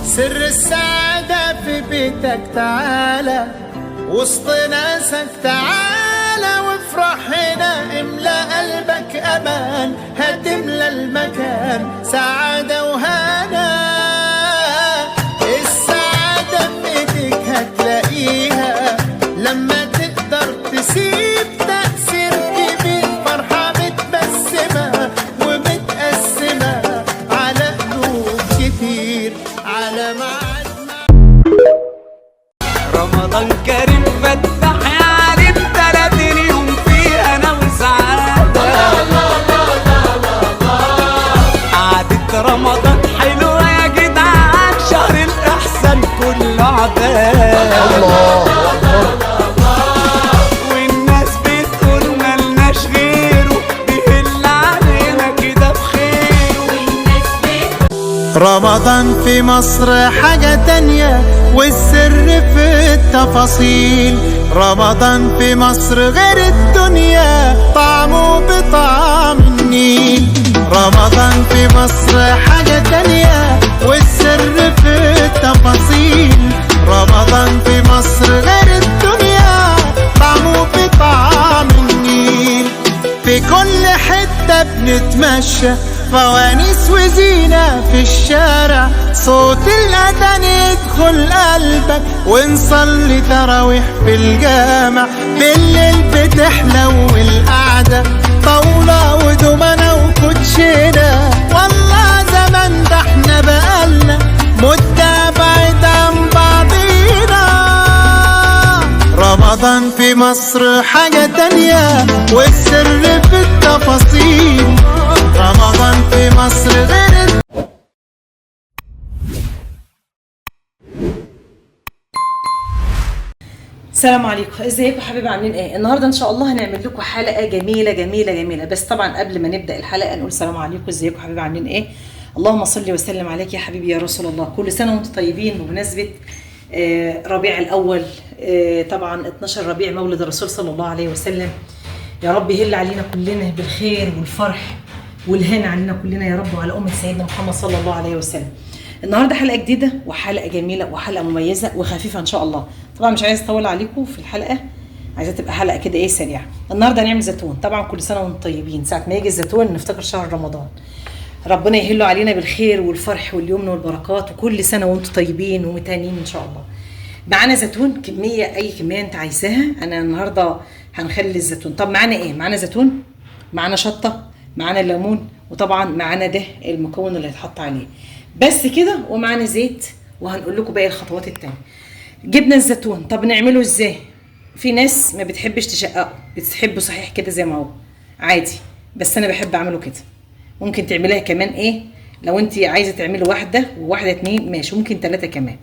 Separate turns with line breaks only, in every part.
سر السعادة في بيتك، تعالى وسط ناسك، تعالى وافرح هنا، املأ قلبك أمان، هتملى المكان سعادة وهنا. السعادة في ايديك هتلاقيها لما تقدر تسيب تأثير كبير، فرحة متبسمة ومتقسمة على قلوب كتير، على ميعاد.
رمضان كريم، فتح يا عليم، 30 يوم فيه انا وسعادة. قعدة رمضان حلوة يا جدعان، شهر الإحسان كله عبادة.
الله اكبر.
والناس بتقول ملناش غيره، بيهل علينا كده بخيره.
رمضان في مصر حاجة تانية، والسر في التفاصيل. رمضان في مصر غير الدنيا، طعمه بطعم النيل. رمضان في مصر حاجة تانية، والسر في التفاصيل. رمضان في مصر غير الدنيا، طعمه بطعم النيل. في كل حتة بنتمشى، فوانيس وزينة في الشارع، صوت الأذان يدخل قلبك، ونصلي تراويح في الجامع. بالليل بتحلو القعدة، طاولة ودومنة وكوتشينة. والله زمان ده احنا بقالنا مدة بعيد عن بعضينا. رمضان في مصر حاجة تانية، والسر في التفاصيل. رمضان في مصر غير.
السلام عليكم، ازيكم حبايبي؟ عاملين ايه؟ النهارده ان شاء الله هنعمل لكم حلقة جميلة جميلة جميله. بس طبعا قبل ما نبدا الحلقة نقول السلام عليكم، ازيكم حبايبي؟ عاملين ايه؟ اللهم صل وسلم عليك يا حبيبي يا رسول الله. كل سنة وانتم طيبين بمناسبة ربيع الاول، طبعا 12 ربيع مولد الرسول صلى الله عليه وسلم. يا رب يهل علينا كلنا بالخير والفرح والهنا علينا كلنا يا رب، وعلى امه سيدنا محمد صلى الله عليه وسلم. النهارده حلقة جديدة وحلقه جميلة وحلقه مميزة وخفيفة ان شاء الله. طبعا مش عايزه اطول عليكم في الحلقة، عايزه تبقى حلقة كده ايه سريعة. النهارده هنعمل زيتون. طبعا كل سنة وانتم طيبين، ساعة ما يجي الزيتون نفتكر شهر رمضان. ربنا يهله علينا بالخير والفرح واليمن والبركات، وكل سنة وانتم طيبين ومتهنين ان شاء الله. معانا زيتون كمية، اي كمية انت عايزاها. انا النهارده هنخلي الزيتون. طب معانا ايه؟ معانا زيتون، معانا شطه، معانا ليمون، وطبعا معانا ده المكون اللي هيتحط عليه. بس كده، ومعانا زيت، وهنقول لكم باقي الخطوات التانية. جبنا الزيتون، طب نعمله ازاي؟ في ناس ما بتحبش تشققه، بتحبه صحيح كده زي ما هو عادي، بس انا بحب اعمله كده. ممكن تعمليها كمان ايه، لو انت عايزه تعملي واحدة وواحدة اتنين ماشي، ممكن تلاتة كمان.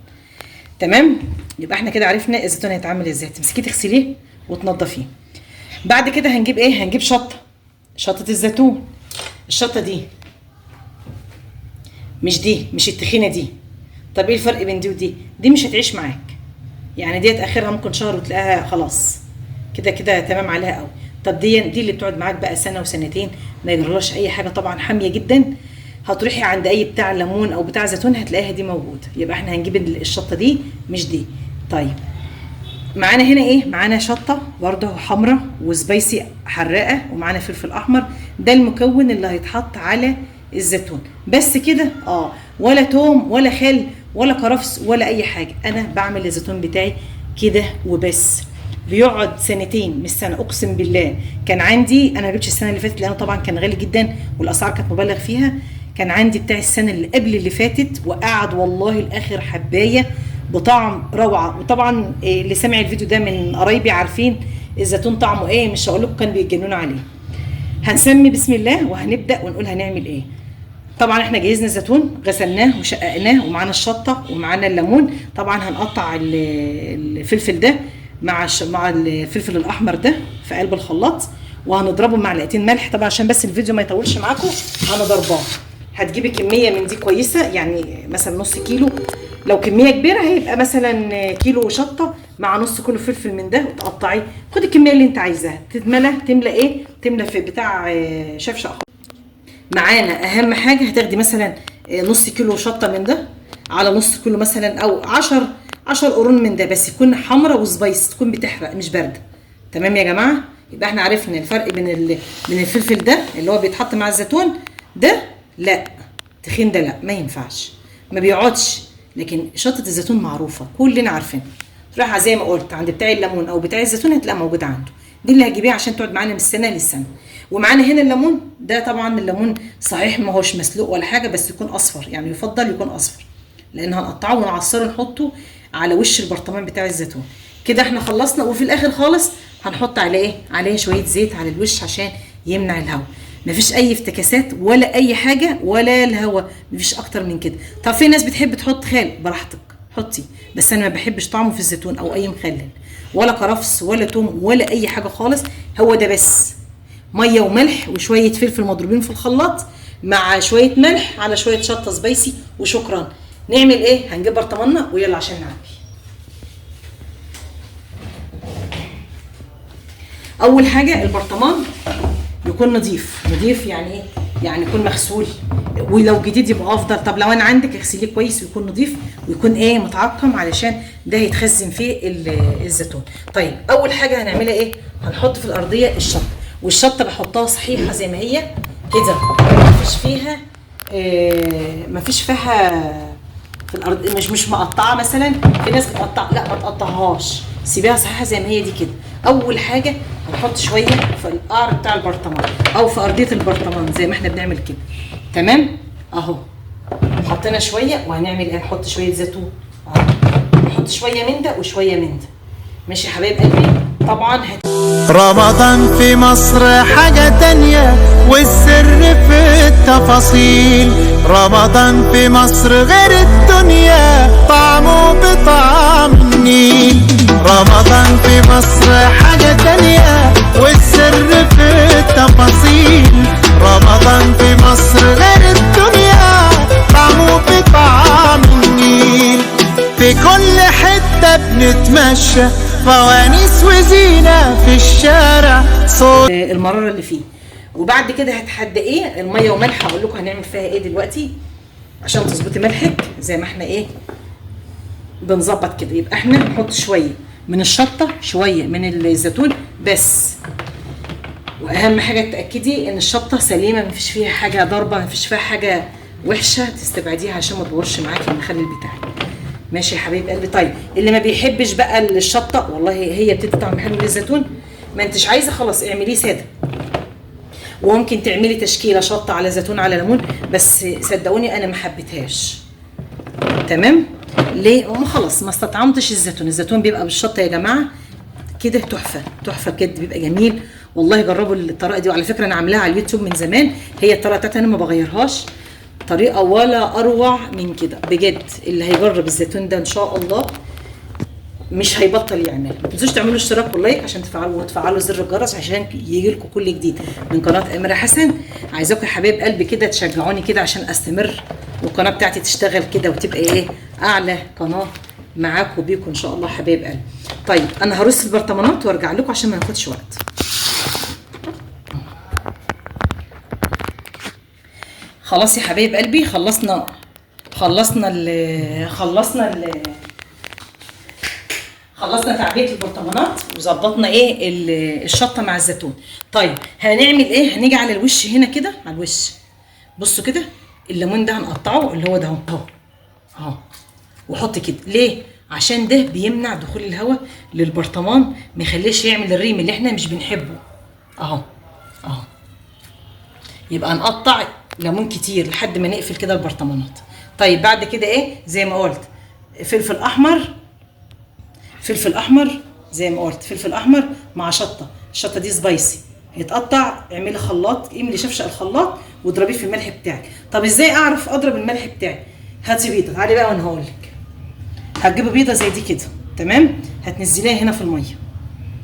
تمام، يبقى احنا كده عرفنا الزيتون هيتعمل ازاي. تمسكيه تغسليه وتنضفيه. بعد كده هنجيب ايه؟ هنجيب شطه، شطه الزيتون. الشطه دي مش دي، مش التخينه دي. طب ايه الفرق بين دي ودي؟ دي مش هتعيش معاك، يعني ديت اخرها ممكن شهر وتلاقيها خلاص كده كده تمام عليها قوي. طب دي اللي بتقعد معاك بقى سنة وسنتين ما يجرالهاش اي حاجة، طبعا حامية جدا. هتروحي عند اي بتاع ليمون او بتاع زيتون هتلاقيها دي موجودة. يبقى احنا هنجيب الشطه دي مش دي. طيب معانا هنا ايه؟ معانا شطه برده حمراء وسبايسي حراقه، ومعانا فلفل احمر. ده المكون اللي هيتحط على الزيتون. بس كده، ولا توم ولا خل ولا كرفس ولا اي حاجة. انا بعمل الزيتون بتاعي كده وبس، بيقعد سنتين مش سنة، اقسم بالله. كان عندي، انا ما جبتش السنة اللي فاتت لانه طبعا كان غالي جدا والاسعار كانت مبالغ فيها. كان عندي بتاع السنة اللي قبل اللي فاتت، وقعد والله الاخر حبايه بطعم روعه. وطبعا اللي سمع الفيديو ده من قرايبي عارفين الزيتون طعمه ايه، مش هقول لكم كان بيتجننوا عليه. هنسمي بسم الله وهنبدا ونقول هنعمل ايه. طبعا احنا جهزنا الزيتون، غسلناه وشققناه، ومعانا الشطه ومعانا الليمون. طبعا هنقطع الفلفل ده مع الفلفل الاحمر ده في قلب الخلاط، وهنضربه معلقتين ملح. طبعا عشان بس الفيديو ما يطولش معاكم انا ضرباه. هتجيبي كمية من دي كويسة، يعني مثلا نص كيلو، لو كمية كبيرة هيبقى مثلا كيلو شطه مع نص كيلو فلفل من ده، وتقطعيه. خدي الكمية اللي انت عايزاها، تملى ايه؟ تملى في بتاع شفشق. معانا اهم حاجة هتاخدي مثلا نص كيلو شطه من ده على نص كيلو مثلا، او 10 قرون من ده، بس يكون حمرا و spicy، تكون بتحرق مش باردة. تمام يا جماعة؟ يبقى احنا عرفنا الفرق بين من الفلفل ده اللي هو بيتحط مع الزيتون ده، لا تخين ده لا ما ينفعش، ما بيقعدش. لكن شطه الزيتون معروفة كلنا عارفينها، تروح زي ما قلت عند بتاع الليمون او بتاع الزيتون هتلاقيها موجودة عنده. دي اللي هتجيبيها عشان تقعد معانا من السنة للسنة. ومعانا هنا الليمون ده، طبعا الليمون صحيح ما هوش مسلوق ولا حاجة، بس يكون اصفر، يعني يفضل يكون اصفر، لان هنقطعه ونعصره نحطه على وش البرطمان بتاع الزيتون. كده احنا خلصنا. وفي الاخر خالص هنحط عليه ايه؟ عليه شوية زيت على الوش عشان يمنع الهواء. مفيش اي افتكاسات ولا اي حاجة ولا الهواء، مفيش اكتر من كده. طب في ناس بتحب تحط خل، براحتك حطي، بس انا ما بحبش طعمه في الزيتون او اي مخلل، ولا كرفس ولا توم ولا اي حاجة خالص. هو ده بس مية وملح وشوية فلفل مضروبين في الخلاط مع شوية ملح على شوية شطه spicy، وشكرا. نعمل ايه؟ هنجيب برطماننا ويلا عشان نعبي. اول حاجة البرطمان يكون نظيف. نظيف يعني ايه؟ يعني يكون مغسول، ولو جديد يبقى افضل. طب لو انا عندك اغسليه كويس ويكون نظيف ويكون ايه؟ متعقم، علشان ده هيتخزن فيه الزيتون. طيب اول حاجة هنعملها ايه؟ هنحط في الارضية الشطه، والشطه بحطها صحيحه زي ما هي كده، مفيش فيها مفيش فيها في الارض، مش مقطعه. مثلا في ناس بتقطع، لا ما تقطعهاش، سيبيها صحيحه زي ما هي دي كده. اول حاجة هنحط شوية في القعر بتاع البرطمان او في ارضية البرطمان زي ما احنا بنعمل كده. تمام اهو، حطينا شوية. وهنعمل ايه؟ نحط شوية زيتون اهو، نحط شوية من ده وشوية من ده. ماشي يا حبايب قلبي. طبعا
رمضان في مصر حاجة تانية، والسر في التفاصيل. رمضان في مصر غير الدنيا، طعمه بطعم النيل. رمضان في مصر حاجة تانية، والسر في التفاصيل. رمضان في مصر غير الدنيا، طعمه بطعم النيل. في كل حتة بنتمشى، فوانيس وزينة في الشارع، صوت
المرارة اللي فيه. وبعد كده هتحدقيه المية وملح. هقول لكم هنعمل فيها ايه دلوقتي عشان تظبطي ملحك زي ما احنا ايه بنظبط كده. يبقى احنا نحط شوية من الشطة، شوية من الزيتون بس. واهم حاجة تتأكدي ان الشطة سليمة، مفيش فيها حاجة ضربة، مفيش فيها حاجة وحشة تستبعديها عشان ما تبورش معاكي المخلل بتاعك. ماشي يا حبايب قلبي. طيب اللي ما بيحبش بقى الشطه، والله هي بتدي طعم حلو للزيتون، ما انتش عايزه خلاص اعمليه ساده. وممكن تعملي تشكيله شطه على زيتون على ليمون، بس صدقوني انا ما حبيتهاش. تمام؟ ليه؟ ما خلاص ما استطعمتش الزيتون. الزيتون بيبقى بالشطه يا جماعة كده تحفة تحفة بجد، بيبقى جميل والله. جربوا الطريقة دي، وعلى فكرة انا عاملاها على اليوتيوب من زمان، هي الطريقة بتاعتي انا ما بغيرهاش، طريقه ولا اروع من كده بجد. اللي هيجرب الزيتون ده ان شاء الله مش هيبطل يعمل. ما تنسوش تعملوا اشتراك ولايك عشان تفعلوا وتفعلوا زر الجرس عشان يجي لكم كل جديد من قناة اميره حسن. عايزاكم يا حبايب قلبي كده تشجعوني كده عشان استمر والقناة بتاعتي تشتغل كده وتبقى ايه اعلى قناة معاكم وبيكم ان شاء الله حبايب قلبي. طيب انا هرص البرطمانات وارجع لكم عشان ما ناخدش وقت. خلاص يا حبايب قلبي، خلصنا خلصنا خلصنا خلصنا تعبئة البرطمانات وظبطنا ايه الشطه مع الزيتون. طيب هنعمل ايه؟ هنيجي على الوش هنا كده، على الوش بصوا كده، الليمون ده هنقطعه اللي هو ده اهو اهو، وحط كده. ليه؟ عشان ده بيمنع دخول الهواء للبرطمان، ما يخليش يعمل الريم اللي احنا مش بنحبه. اهو اهو. يبقى نقطع ليمون كتير لحد ما نقفل كده البرطمانات. طيب بعد كده ايه؟ زي ما قلت فلفل احمر، فلفل احمر زي ما قلت، فلفل احمر مع شطه. الشطه دي spicy، هيتقطع، اعملي خلاط، املي شفشق الخلاط واضربيه في الملح بتاعك. طب ازاي اعرف اضرب الملح بتاعي؟ هاتي بيضة، تعالي بقى وانا هقول لك. هتجيبي بيضة زي دي كده، تمام؟ هتنزليها هنا في المية،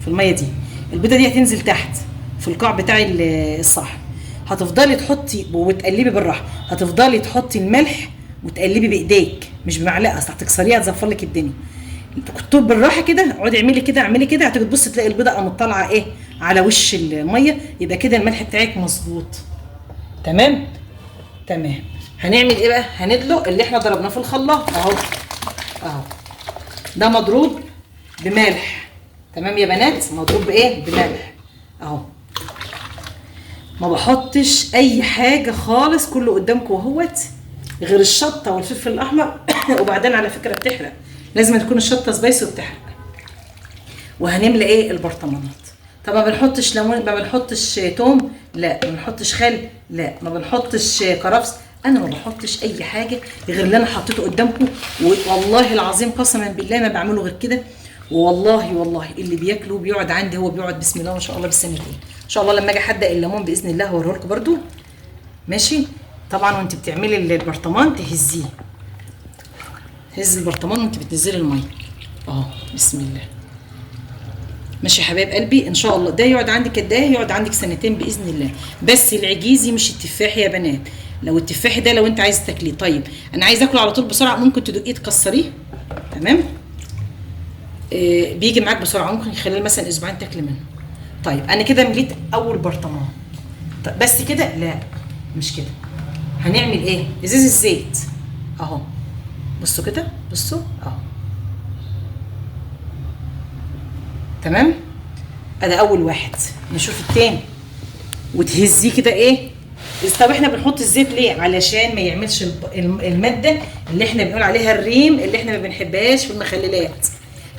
في المية دي. البيضة دي هتنزل تحت في القاع بتاع الصحن. هتفضلي تحطي وتقلبي بالراحة، هتفضلي تحطي الملح وتقلبي بايديك مش بمعلقه، اصل هتكسريها هتزفر لك الدنيا. كنت بالراحة كده، اقعدي اعملي كده اعملي كده، هتيجي تبصي تلاقي البيضة قامت طالعه ايه على وش المية، يبقى كده الملح بتاعك مظبوط. تمام تمام. هنعمل ايه بقى؟ هندلق اللي احنا ضربناه في الخلاط اهو اهو. ده مضروب بملح، تمام يا بنات؟ مضروب بايه؟ بملح اهو. ما بحطش اي حاجة خالص، كله قدامكم اهوت غير الشطه والفلفل الاحمر. وبعدين على فكرة بتحرق، لازم تكون الشطه spicy وبتحرق. وهنملى ايه؟ البرطمانات. طب ما بنحطش ليمون، ما بنحطش توم، لا. ما بنحطش خل، لا. ما بنحطش كرفس. انا ما بحطش اي حاجة غير اللي انا حطيته قدامكم، والله العظيم قسما بالله ما بعمله غير كده. والله والله اللي بياكله بيقعد عندي، هو بيقعد بسم الله ما شاء الله بالسنتين. ان شاء الله لما اجي احدق الليمون باذن الله هوريه لكم برده، ماشي؟ طبعا وانت بتعملي البرطمان تهزيه، هز البرطمان وانت بتنزلي المية اهو، بسم الله. ماشي يا حبايب قلبي، ان شاء الله ده يقعد عندك قد ايه؟ يقعد عندك سنتين باذن الله. بس العجيزي مش التفاحي يا بنات. لو التفاحي ده لو انت عايز تاكليه، طيب انا عايز اكله على طول بسرعة، ممكن تدقيه تكسريه، تمام؟ بيجي معاك بسرعة، ممكن خلال مثلا اسبوعين تاكلي منه. طيب انا كده مليت اول برطمان. طيب بس كده؟ لا مش كده. هنعمل ايه؟ ازاز الزيت اهو، بصوا كده، بصوا اهو، تمام؟ ادي اول واحد. نشوف التاني. وتهزيه كده ايه. طب احنا بنحط الزيت ليه؟ علشان ما يعملش المادة اللي احنا بنقول عليها الريم، اللي احنا ما بنحبهاش في المخللات.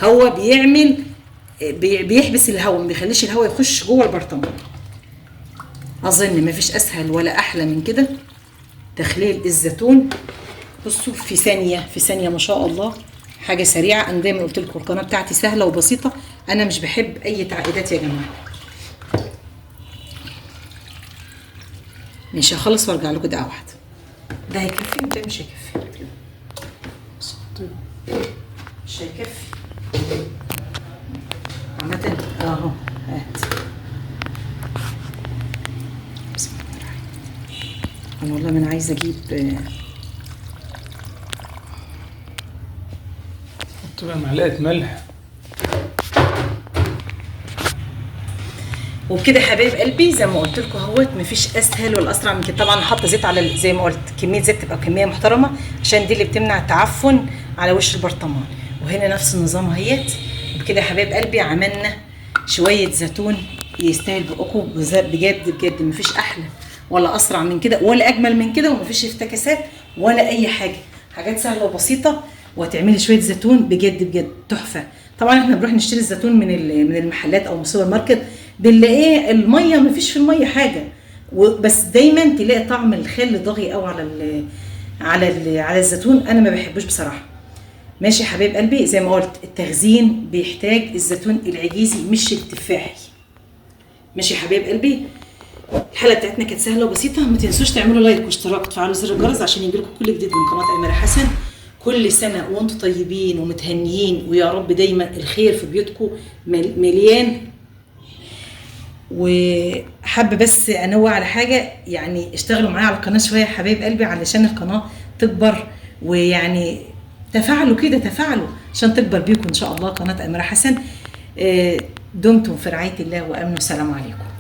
هو بيعمل بيحبس الهواء، ما بيخليش الهواء يخش جوه البرطمان. اظن ما فيش اسهل ولا احلى من كده تخليل الزيتون. بصوا في ثانية، في ثانية ما شاء الله، حاجة سريعة. انا دايما قلت لكم القناة بتاعتي سهلة وبسيطة، انا مش بحب اي تعقيدات يا جماعة. ماشي، هخلص وارجع لكم دقيقة واحدة. ده هيكفي وده مش هيكفي، مش هيكفي عامة اهو. هات بسم الله الرحمن الرحيم. انا والله ما انا عايزه اجيب.
حط بقى معلقه ملح.
وبكده يا حبايب قلبي زي ما قلت لكم اهوت، مفيش اسهل ولا اسرع من كده. طبعا حاطه زيت على زي ما قلت، كمية زيت تبقى كمية محترمه عشان دي اللي بتمنع التعفن على وش البرطمان. وهنا نفس النظام اهيت. وبكده يا حبايب قلبي عملنا شوية زيتون يستاهل بقكم بجد بجد. مفيش احلى ولا اسرع من كده ولا اجمل من كده، ومفيش افتكاسات ولا اي حاجة، حاجات سهلة وبسيطة. وهتعملي شوية زيتون بجد بجد تحفة. طبعا احنا بنروح نشتري الزيتون من المحلات او من السوبر ماركت، بنلاقيه المية مفيش في المية حاجة، بس دايما تلاقي طعم الخل ضاغي قوي على الزيتون. انا ما بحبوش بصراحة. ماشي يا حبايب قلبي، زي ما قلت التخزين بيحتاج الزيتون العجيزي مش التفاحي. ماشي يا حبايب قلبي، الحلقة بتاعتنا كانت سهلة وبسيطة. ما تنسوش تعملوا لايك واشتراك وتفعلوا زر الجرس عشان يجيلكم كل جديد من قناة اميره حسن. كل سنة وانتم طيبين ومتهنيين، ويا رب دايما الخير في بيوتكم مليان. وحابة بس انوه على حاجة، يعني اشتغلوا معايا على القناة شوية يا حبايب قلبي علشان القناة تكبر، ويعني تفاعلوا كده، تفاعلوا عشان تكبر بيكم ان شاء الله قناة اميره حسن. دمتم في رعاية الله وامن، والسلام عليكم.